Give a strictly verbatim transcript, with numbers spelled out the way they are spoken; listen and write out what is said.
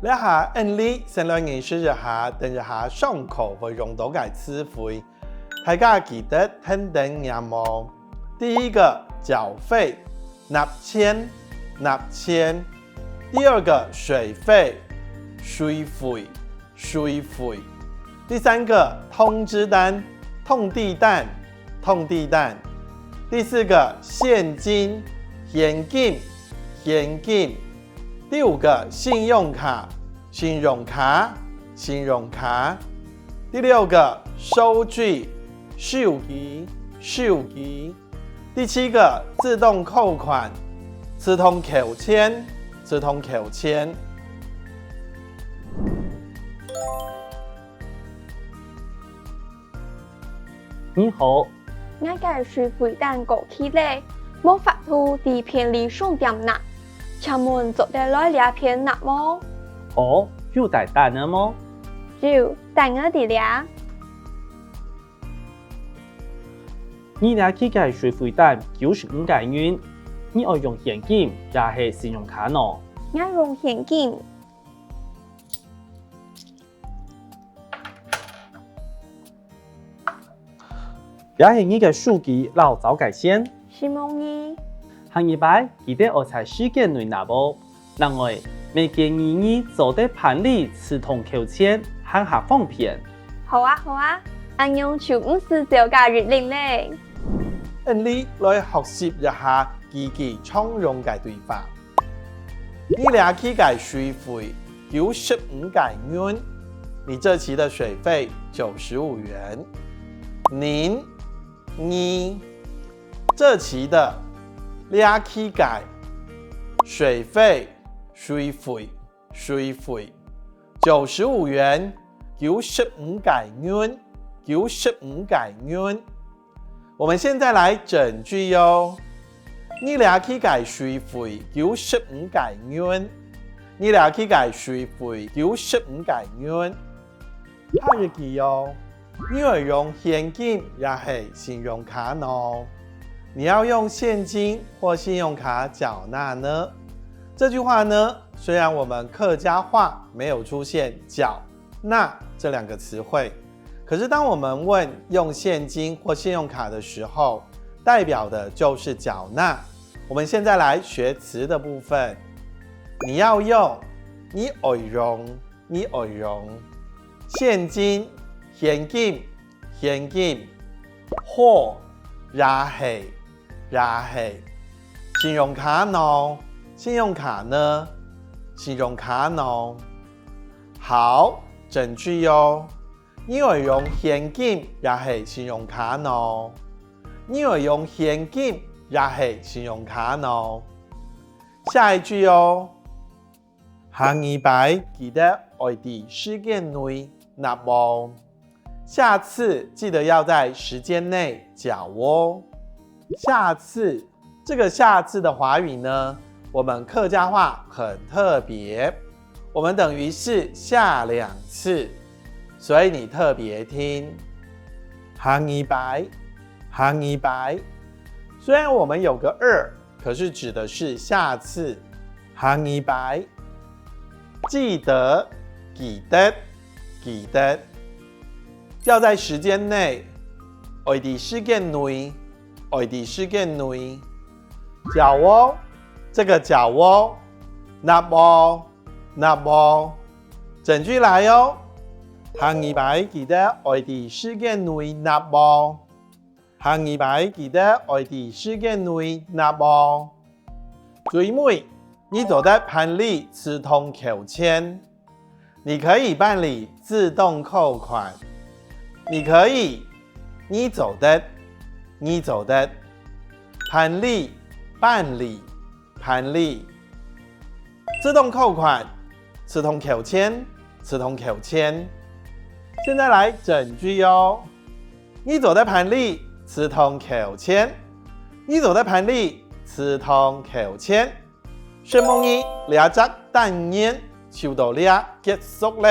這下，𠊎俚先來認識一下，等一下上課會用到个詞彙。大家記得跈等唸哦。第一個，繳費，納錢，納錢。第二個，水費，水費，水費。第三個，通知單，通知單，通知單。第四個，現金，現金，現金。第五個，信用卡，信用卡，信用卡。第六個，收據，收據，收據。第七個，自動扣款，自動扣錢，自動扣錢。你好，𠊎个水費單過期了，無法度在便利商店納，請問做得來這片納無？哦，有帶單仔無？有，單仔在這。你這期个水費單九十五個銀，你愛用現金也係信用卡呢？𠊎用現金。 這係你个收據摎找个錢。承蒙你。下二擺記得愛在時間內納哦。另外，乜建議你做得辦理自動扣錢，還較方便。好啊，好啊，恁樣就毋使走加一輪了。𠊎俚來學習一下幾句常用个對話。 你這期个水費九十五個銀，你這期的水費九十五元。您，你，這期的，這期个，水費，水費，水費，九十五元，九十五個銀，九十五個銀。 我們現在來整句喲。你這期个水費九十五個銀，你這期个水費九十五個銀。下一句喲，你愛用現金也係信用卡呢？你要用現金或信用卡繳納呢？這句話呢，雖然我們客家話沒有出現繳納這兩個詞彙， 可是當我們問用現金或信用卡的時候，代表的就是繳納。我們現在來學詞的部分，你要用，你愛用，你愛用，現金，現金，現金，好，也係，也係，信用卡呢？信用卡呢？信用卡呢？好，整句喲。 你愛用現金也係信用卡呢？你愛用現金也係信用卡呢？下一句哦，下二擺記得愛在時間內納哦。下次記得要在時間內繳哦。下次 這個下次的華語呢，我們客家話很特別，我們等於是下兩次，所以你特別聽。下二擺，下二擺。雖然我們有個二，可是指的是下次。下二擺。記得，記得，記得。要在時間內，愛在時間內， 愛在時間內。繳哦，這個繳哦，納哦，納哦。整句來哦，下二擺記得愛在時間內納哦。下二擺記得愛在時間內納哦。最尾，你做得辦理自動扣錢。 你可以辦理自動扣款。你可以，你做得，你做得。辦理，辦理，辦理。自動扣款，自動扣錢，自動扣錢。現在來整句哦。你做得辦理自動扣錢。你做得辦理自動扣錢。 承蒙你，這隻單元就到這結束了。